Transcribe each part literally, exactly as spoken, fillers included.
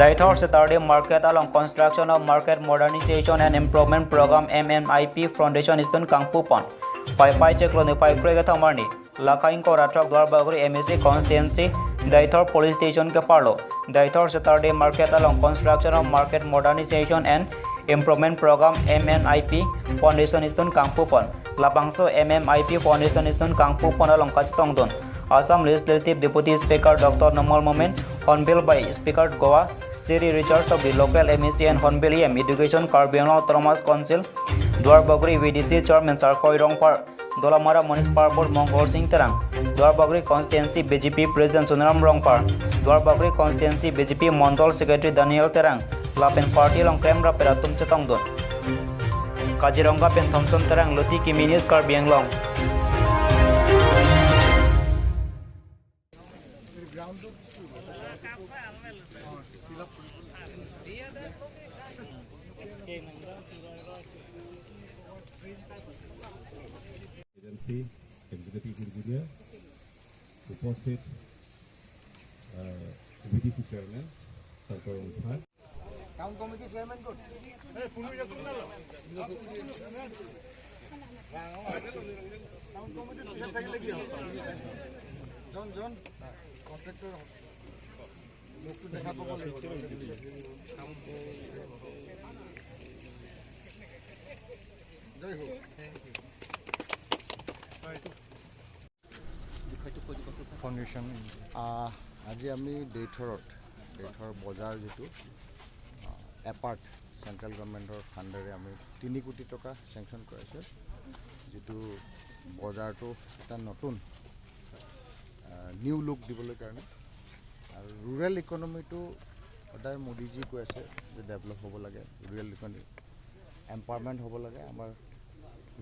Deithor Saturday Market along construction of Market Modernization and Improvement Program M M I P foundation stone kangpupon. Paipai chiklo niphai kre kethom arni, Lakhaing Korathok Duarbagori M A C constituency, Deithor police station ke-arlo, Deithor Saturday Market along construction of Market Modernization and Improvement Program M M I P foundation stone kangpupon. Labangso M M I P foundation stone kangpupon along kachetongdun Assam Legislative Deputy Speaker Doctor Numal Momin, Hornbill by Speaker Goa, Shri Richard Sokdi, local M A C and Hornbill E M, Education Karbi Anglong Autonomous Council, Duarbagori V D C Chairman Sarkoi Rongphar, Dolamara Municipal Board Mongol Sing Terang, Duarbagori Constituency B J P President Sonaram Rongphar, Duarbagori Constituency B J P Mondol Secretary Daniel Terang, lapen party along klemrap atum chetongdun. Kaziranga pen Thompson Terang, Luti Kimi News Karbi Anglong. Agency executive engineer, উপস্থিত, আহ, V D C chairman Shankar Rongpha. Town committee chairman ক'ত? Town কমিটিত থাকিলে কি হ'ব? জন, জন কণ্ট্ৰেক্টৰ হ'ব। লোকটো দেখা পাব লাগিব। জয় হোক। ফাউণ্ডেশ্যন। আহ, আজি আমি দেইথৰত, দেইথৰ বজাৰ যিটো, আহ, এপাৰ্ট চেণ্ট্ৰেল গভৰ্ণমেণ্টৰ ফাণ্ডেৰে আমি তিনি কোটি টকা চেংচন কৰাইছে, যিটো বজাৰটো এটা নতুন, আহ, নিউ লুক দিবলৈ কাৰণে। আৰু ৰুৰেল ইকনমিটো সদায় মোদীজী কৈ আছে যে ডেভেলপ হ'ব লাগে, ৰুৰেল ইকনমি এম্পাৱাৰমেণ্ট হ'ব লাগে আমাৰ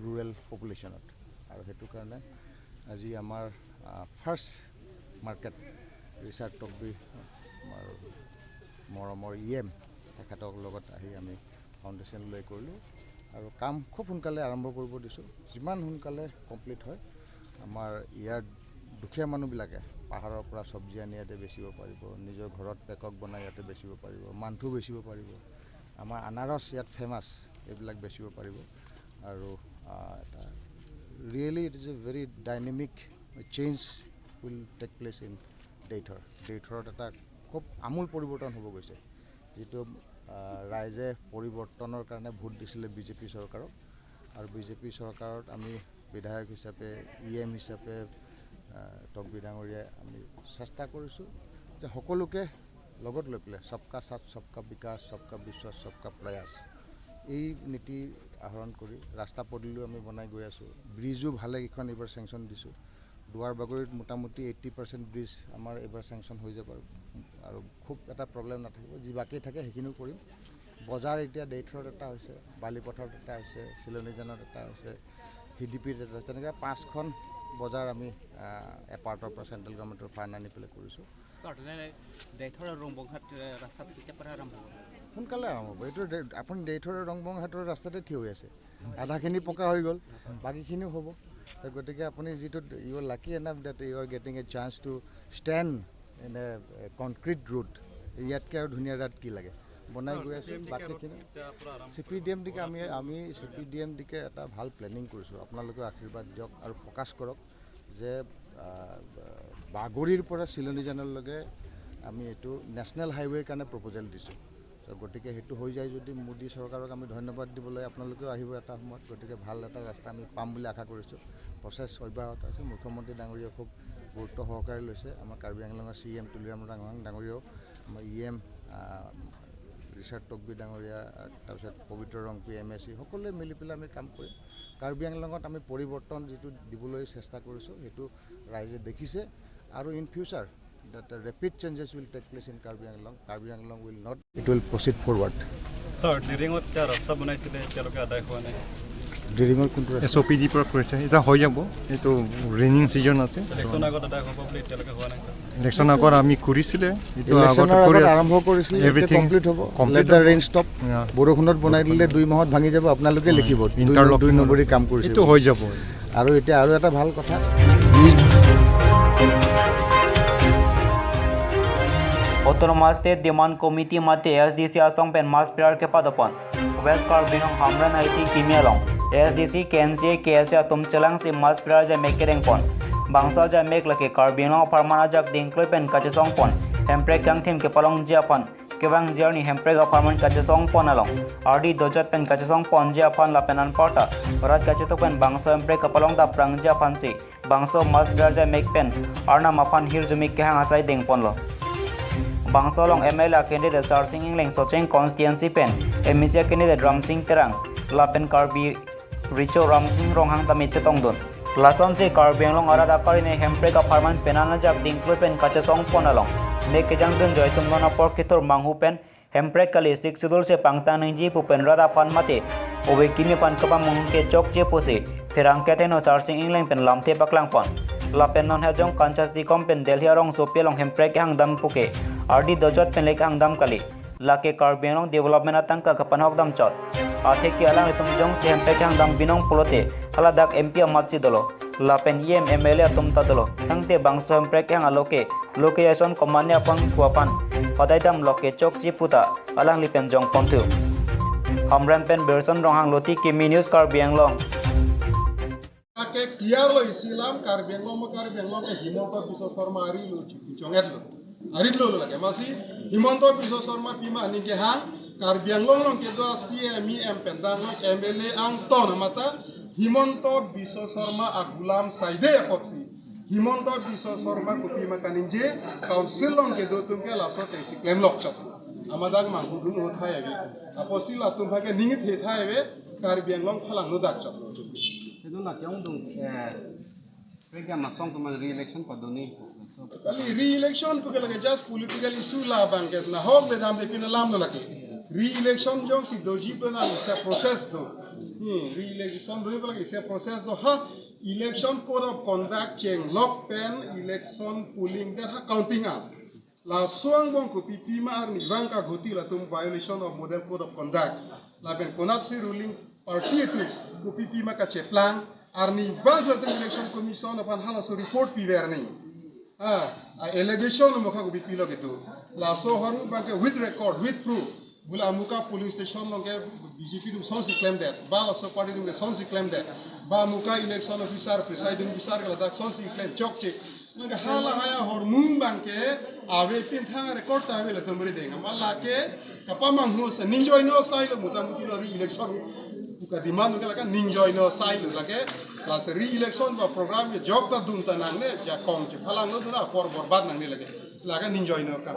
ৰুৰেল পপুলেশ্যনত। আৰু সেইটো কাৰণে আজি আমাৰ, আহ, ফাৰ্ষ্ট মাৰ্কেট ৰিচাৰ্ড টকবি, আমাৰ মৰমৰ ই এম, তেখেতৰ লগত আহি আমি ফাউণ্ডেশ্যন লৈ কৰিলোঁ। আৰু কাম খুব সোনকালে আৰম্ভ কৰিব দিছোঁ, যিমান সোনকালে কমপ্লিট হয়। আমাৰ ইয়াৰ দুখীয়া মানুহবিলাকে পাহাৰৰ পৰা চব্জি আনি ইয়াতে বেচিব পাৰিব, নিজৰ ঘৰত পেকক বনাই ইয়াতে বেচিব পাৰিব, মান্থু বেচিব পাৰিব, আমাৰ আনাৰস ইয়াত ফেমাছ, এইবিলাক বেচিব পাৰিব। আৰু, আহ, এটা really it is a very dynamic change will take place in দেইথৰ। দেইথৰত এটা খুব আমূল পৰিৱৰ্তন হ'ব গৈছে, যিটো, আহ, ৰাইজে পৰিৱৰ্তনৰ কাৰণে ভোট দিছিলে বি জে পি চৰকাৰক। আৰু বি জে পি চৰকাৰত আমি বিধায়ক হিচাপে, ই এম হিচাপে, আহ, টকবি ডাঙৰীয়াই আমি চেষ্টা কৰিছোঁ যে সকলোকে লগত লৈ পেলাই সবকা সাথ, সবকা বিকাশ, সবকা বিশ্বাস, সবকা প্ৰয়াস, এই নীতি আহৰণ কৰি ৰাস্তা পদূলিও আমি বনাই গৈ আছোঁ। ব্ৰিজো ভালেকেইখন এইবাৰ চেংচন দিছোঁ। দুৱাৰবাগৰিত মোটামুটি এইটি পাৰ্চেণ্ট ব্ৰিজ আমাৰ এইবাৰ চেংচন হৈ যাব আৰু, আৰু খুব এটা প্ৰব্লেম নাথাকিব। যি বাকী থাকে সেইখিনিও কৰিম। বজাৰ এতিয়া দেইথৰত এটা হৈছে, বালিপথাৰত এটা হৈছে, চিলনীজানত এটা হৈছে, হিডিপিত এটা হৈছে। তেনেকৈ পাঁচখন বজাৰ আমি, আহ, এপাৰ্টৰ পৰা চেণ্ট্ৰেল গভৰ্ণমেণ্টৰ ফাণ্ড আনি পেলাই কৰিছোঁ। ছাৰ, তেনে দেইথৰ আৰু ৰংবংহাট, এ, ৰাস্তাটো কেতিয়াৰ পৰা আৰম্ভ হ'ব? সোনকালে আৰম্ভ হ'ব। এইটো দে-, আপুনি দেইথৰ আৰু ৰংবংহাটৰ ৰাস্তাতে থিয় হৈ আছে। আধাখিনি পকা হৈ গ'ল, বাকীখিনিও হ'ব। তো গতিকে আপুনি যিটো, you are lucky enough that you are getting a chance to stand in a, a concrete road। ইয়াতকৈ আৰু ধুনীয়া ৰাস্তা কি লাগে? বনাই গৈ আছোঁ। বাকীখিনি C P D M DK আমি, আমি C P D M DK এটা ভাল প্লেনিং কৰিছোঁ। আপোনালোকেও আশীৰ্বাদ দিয়ক আৰু ফ'কাছ কৰক যে, আহ, বাগৰিৰ পৰা চিলনীজানলৈকে আমি এইটো নেশ্যনেল হাইৱেৰ কাৰণে প্ৰপ'জেল দিছোঁ। তো গতিকে সেইটো হৈ যায় যদি মোদী চৰকাৰক আমি ধন্যবাদ দিবলৈ আপোনালোকেও আহিব এটা সময়ত। গতিকে ভাল এটা ৰাস্তা আমি পাম বুলি আশা কৰিছোঁ। প্ৰচেছ অব্যাহত আছে। মুখ্যমন্ত্ৰী ডাঙৰীয়াই খুব গুৰুত্ব সহকাৰে লৈছে। আমাৰ কাৰ্বি আংলঙৰ চি এম তুলিৰাম ৰংহাং ডাঙৰীয়াও, আমাৰ ই এম, আহ, ৰিচাৰ্ড টকবি ডাঙৰীয়া, আহ, তাৰপিছত পবিত্ৰ ৰংপি এম এ চি, সকলোৱে মিলি পেলাই আমি কাম কৰিম। কাৰ্বি আংলঙত আমি পৰিৱৰ্তন যিটো দিবলৈ চেষ্টা কৰিছোঁ, সেইটো ৰাইজে দেখিছে। আৰু in future that the rapid changes will take place in Karbi Anglong, Karbi Anglong will not, it will proceed forward। Sir, ডিৰিঙত এতিয়া ৰাস্তা বনাইছিলে, এতিয়ালৈকে আদায় হোৱা নাই। ডিৰিঙৰ কোনটো ৰাস্তা? এছ অ' পি ডিৰ পৰা কৰিছে, এতিয়া হৈ যাব, এইটো ৰেইনিং ছিজন আছে। ইলেকশ্যন আগত আদায় হ'ব বুলি এতিয়ালৈকে হোৱা নাই, ছাৰ। ইলেকশ্যন আগত আমি কৰিছিলে, এইটো ইলেকশ্যনৰ আগত আগত কৰি আছে। আৰম্ভ কৰিছিলে, এতিয়া এভৰিথিং কমপ্লিট হ'ব। কমপ্লিট Let the হ'ব। Rain stop। Yeah। বৰষুণত বনাই দিলে দুই মাহত ভাঙি যাব, আপোনালোকে হয়। লিখিব। দুই নম-, ইণ্টাৰলক দুই নম্বৰী কাম কৰিছে এইটো বুলি। হৈ যাব। আৰু এতিয়া আৰু এটা ভাল কথা, Autonomous State Demand Committee mate A S D C asong pen mass berar kepadopon. West Karbi Anglong Hamren Aiti Kimi along A S D C, K N C A, K S A atum chelangsi mass berar ajaimek kedengpon. Bangso ajaimek lake Karbi Anglong apharman ajak dingkloi pen kachesongpon hemprek kangthim kepalongji aphan kevangji arni hemprek apharman kachesongpon along ardi dojot pen kachesongponji aphan lapen anparta rat kachetok pen bangso hemprek kapalongdapprangji aphansi bangso mass berar ajaimek pen Arnam aphan hirjume kehang asai dengponlo. Bangso along M L A candidate Sarsing Engleng Socheng constituency pen M A C candidate Ramsing Terang lapen Karbi Recho Ramsing Ronghang tame chetongdun. Lasonsi Karbi Anglong arat akarini hemprek apharman penan ajak dingkloi pen kachesongpon along mek kejangdun joi atum non apor kethur manghu pen hemprek kali Sixth Schedule si pangtang nangji pu pen rat aphan mate ove kimi aphan kepamanghu kechokche pusi pherangke theno Sarsing Engleng pen lamthe paklangpon. Lapen non Hejong Kanchas Dikom pen Delhi arongsopi along hemprek kehangdam puke ardi dojot pen le kehangdam kali. Lake Karbi Anglong development atangka kapanhokdam chot. Atheke alanglitum jongsi hemprek kehangdam binong pulote haladak M P amatsi dolo. Lapen E M, M L A atum ta dolo. Tangte bangso hemprek kehang aloke loke yason komane apang kuapan padaidam loke chokche puta alangli pen jongponthu. Hamren pen Berson Ronghang, Luti Kimi News, Karbi Anglong. Lake clear lo isi alam, Karbi Anglong ma Karbi Anglong ke Himanta Biswa Sarma ari lo, chupi chonget lo. Arit lo lo lake. Masi Himanta Biswa Sarma pima aning kehang, Karbi Anglong along kedo C E M, E M pen dang lo, M L A angton amata Himanta Biswa Sarma agulam saide apotsi Himanta Biswa Sarma kopima kaningje, council along kedo atum ke laso atengsi klemlok chot. Amat dak manghudun uthai abi. Apotsi latum aphan ke ningthe thai abi, Karbi Anglong phalangno dak chot. Kedun la kyong dung, eh, program asong atum re-election paduni. Kali re-election pu ke lake just political issue labang ke nahok le damde pin alam lo lake. Re-election jongsi doji pu na isi a-process do. Hmm, re-election doji pu lake isi a-process do ha. Election code of conduct chenglok pen election polling det ha counting a. Laso angbong kopi pima arnivang kaghuti latum violation of model code of conduct. Lapen konatsi ruling party atum kopi pima kacheplang arnivang latum election commission aphan halaso report piver ni. Ah, a allegation mokha kopi pilo gitu. Laso ahormu abang ke with record, with proof. Bula amuka polling station along ke B J P atum sonsi klemdet, ba laso party atum ke sonsi klemdet, ba amuka election officer, presiding officer ke ladak sonsi klem chokche. Nang ke halahai ahormu abang ke ave pin thang record ta ave latum beri deng. Amat lake kapamanghu se ningjoino asai lo, muta muti lo re-election. Pu kademand ke lake ningjoino asai lo lake. Lasi re-election ba program ke jok ta dun ta nangne, jakong chephalangno dun apor borbat nangne lake. Lake ningjoino akam.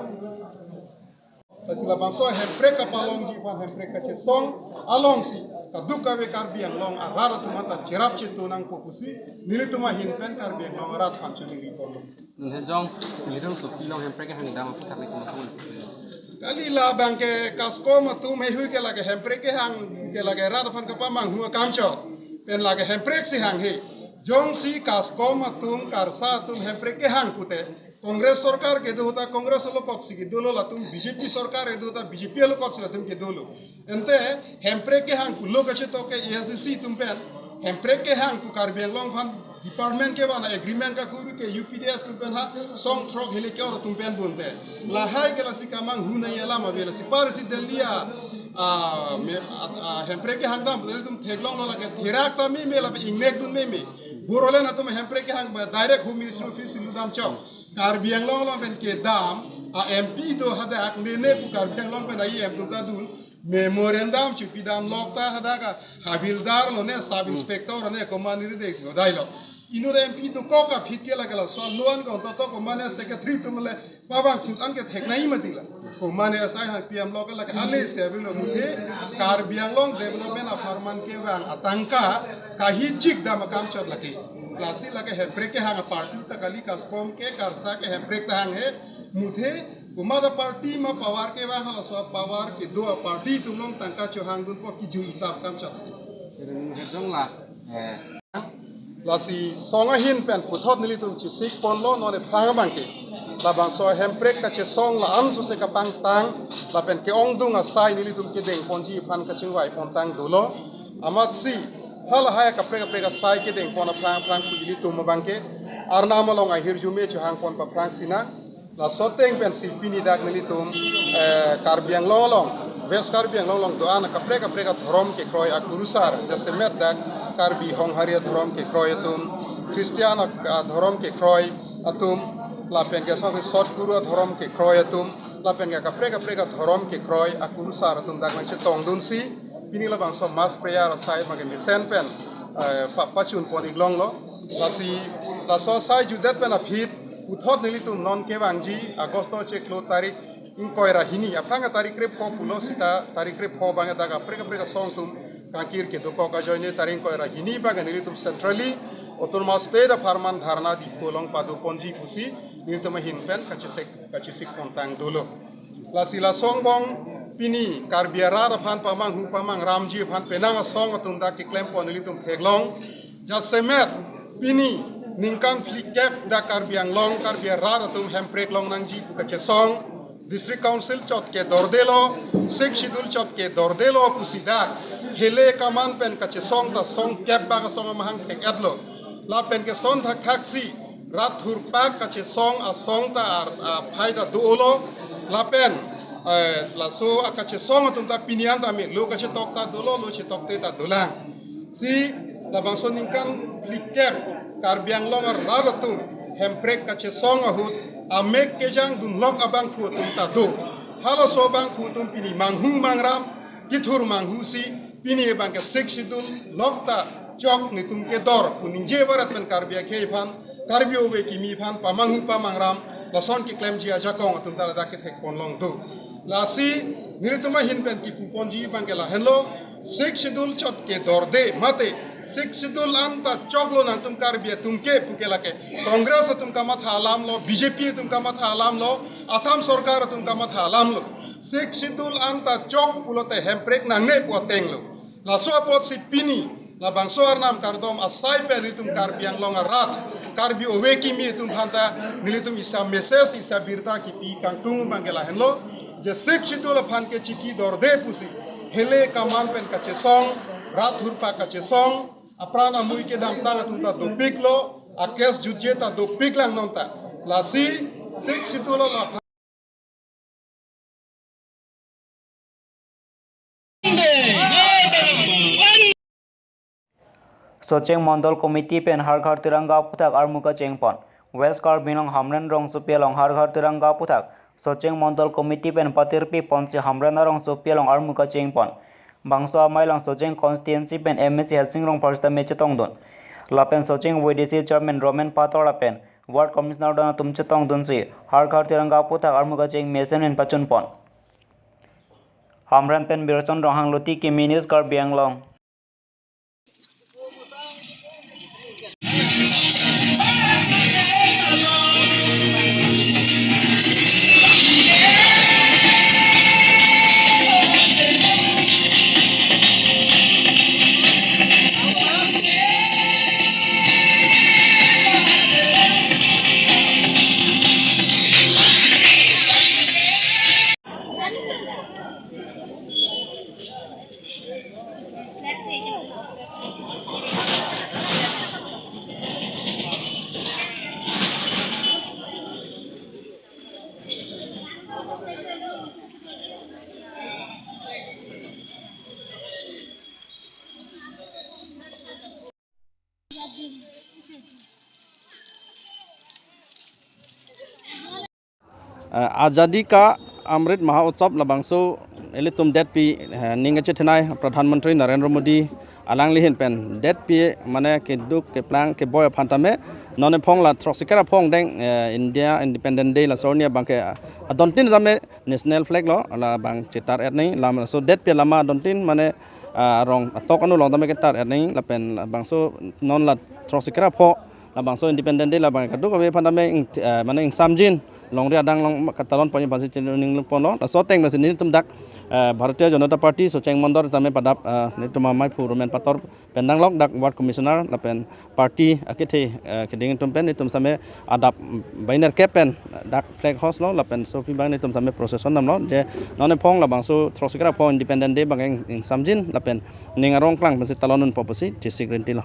Lasi labangso hemprek kapalongji aphan hemprek kachesong alongsi kadokave Karbi Anglong arat atum anta cherap chetu nangpo pusi nelitum ahin pen Karbi Anglong arat aphan choningri ponlo. Non Hejong, nelitum sopi along hemprek kehangdam aphuthak ni kumasong. Kali labang ke KASCOM atum heihui ke lake hemprek kehang ke lake rat aphan kapamanghu akam chot. Pen lake hemprek si hanghe. Jongsi KASCOM atum, KARSA atum hemprek kehang pute Congress sorkar kedo ta Congress alokotsi kedolo, latum B J P sorkar kedo ta B J P alokotsi latum kedolo. Ante hemprek kehang pulo kachetok ke A S D C atum pen, hemprek kehang pu Karbi Anglong aphan department kevang agreement kakuru ke U P D S atum pen ha song throk hile ke-ong atum pen bonte. Lahai ke lasi kamanghu nai alam ave, lasi parsi Delhi a, a, me, a, a, hemprek kehangdam Delhi atum theklonglo lake therak ta meme lapen ingnek dun meme. Bodoland atum hemprek kehang ba direct Home Ministry office lutdam chok. Karbi Anglong along pen kedam a M P do hadak nene pu Karbi Anglong pen a E M atum ta dun memorandum chepidamlok ta hadak a havildar lo ne, sub inspector lo ne, komatne ri desi hodai lo. Inut M P dokok aphi ke lake laso loan ko to to komatne secretary atum le pabang khut an ke theknai mati la. Komatne asai hang P M lo ke lake ale se avelo muthe Karbi Anglong development apharman kevang atangka kahichik dam akam chot lake. Lasi lake hemprek kehang a party ta kali, KASCOM ke KARSA ke hemprek ta hanghe muthe komat a party ma power kevang halaso power kedo a party atum along tangka chohangdunpo kijui tap akam chot lake. Hejong la, eh, Lasi song ahin pen puthot nelitum chesik ponlo, non ephrang abang ke labangso hemprek kachesong la-an suse kapangtang lapen ke-ongdung asai nelitum kedeng ponji aphan kachingvai pontang dolo. Amatsi halahai kaprek kaprek asai kedeng pon aphrang aphrang pu ilitum abang ke Arnam along ahirjume chohang pon paphrang sina. Laso ateng pensi pini dak nelitum, eh, Karbi Anglong along, West Karbi Anglong along do-an kaprek kaprek adhorom kekroi akurusar, jasemet dak Karbi Honghari adhorom kekroi atum, Christian ak-, adhorom kekroi atum, lapen ke sot, sot guru adhorom kekroi atum, lapen ke kaprek kaprek adhorom kekroi akurusar atum dak nangchetongdunsi, pini labangso mass prayer asai mage mesen pen, eh, pa-, pachun pon iklonglo. Lasi, laso asai jutdet pen aphi, puthot nelitum non kevangji August chiklo tarik ingkoi ra hini. Aphrang tarik krepho pulo sita tarik krepho abang dak kaprek kaprek asong atum kangkir kedokok ajoine tarik ingkoi ra hini abang nelitum centrally Autonomous State apharman dharna Diphu along pado ponji pusi nelitum ahin pen kachesik, kachesik pontang dolo. Lasi laso angbong pini Karbi arat aphan pamanghu pamangramji aphan penang asong atum dak keklem pon nelitum theklong. Jasemet pini ningkan phlikep dak Karbi Anglong Karbi arat atum Hemprek longnangji pu kachesong, District Council chot kedordelo, Sixth Schedule chot kedordelo pusi dak hele kaman pen kachesong ta songkep bak asong amahang thek-etlo. Lapen ke son thakthaksi rat thurpak kachesong asong ta ar, aphai ta dolo. Lapen, eh, laso akachesong atum ta pini an ta me lo kachetok ta dolo, lo chetokte ta dolang. Si labangso ningkan phlikep Karbi Anglong arat atum Hemprek kachesong ahut amek kejang dunlok abangphu atum ta do. Halaso abangphu atum pini manghu mangram, kithur manghu si pini abang ke Sixth Schedule lok ta chok nelitum kedor pu ningje varet pen Karbi akhei aphan, Karbi ove kimi aphan pamanghu pamangram lason keklemji ajakong atum ta ladak kethek ponlong do. Lasi nelitum ahin pen kipu ponji abang ke lahenlo, Sixth Schedule chot kedorde mate Sixth Schedule anta choklo nangtum Karbi atum ke pu ke lake Congress atum kamatha alamlo, B J P atum kamatha alamlo, Assam Sorkar atum kamatha alamlo. Sixth Schedule anta chok pulote Hemprek nangne pu atenglo. Laso apotsi pini labangso arnam kardom asai pen nelitum Karbi Anglong arat, Karbi ove kimi atum aphanta nelitum isi message, isi birta kipi kangtung abang ke lahenlo, je Sixth Schedule aphan ke chiki dorde pusi hele kaman pen kachesong, rat thurpak kachesong, apran amui kedamtang atum ta dopiklo, akes jutje ta dopiklang non ta. Lasi Sixth Schedule lo. Socheng Mondol Committee pen Har Ghar Tiranga aputhak armu kacheng pon. West Karbi Anglong Hamren rongsopi along Har Ghar Tiranga aputhak Socheng Mondol Committee pen patirpi ponsi Hamren arongsopi along armu kacheng pon. Bangso amei along Socheng constituency pen M A C Helsing Rongphar sitame chetongdun. Lapen Socheng V D C chairman Roman Pator lapen Ward Commissioner don atum chetongdunsi Har Ghar Tiranga aputhak armu kacheng mesen pen pachun pon. Hamren pen Birson Ronghang, Luti Kimi News, Karbi Anglong. Eh, Azadi Ka Amrit Mahotsav labangso ilitum detpi, eh, ning kachethenei Pradhan Mantri Narendra Modi alangli ahin pen detpi mane keduk keplang keboi aphan tame non ephong la throksi kre ra phongdeng, eh, India Independent Day laso arni abang ke, ah, adontin tame national flag lo labang chetar-et nangji, lam laso detpi alama adontin mane, ah, rong atok anu along tame ketar-et nangji lapen labangso non la throksi kre ra pho labangso Independent Day labang kadokave aphan tame ing, eh, mane ingsamjin longri adang along katalon ponji aphansi chiningri ponlo. Laso ateng masi nelitum dak, eh, Bharatiya Janata Party Socheng Mondol tame padap, eh, nelitum amei aphu Roman Pator pen danglok dak Ward Commissioner lapen party akethe, eh, keding atum pen nelitum same adap banner kep pen dak flag hoist lo lapen sopi abang nelitum same procession damlo, je non ephong labangso throksi kre ra pho Independent Day abang ing, ingsamjin lapen ning arong klang pensi talon unpo pusi chesik rintilo.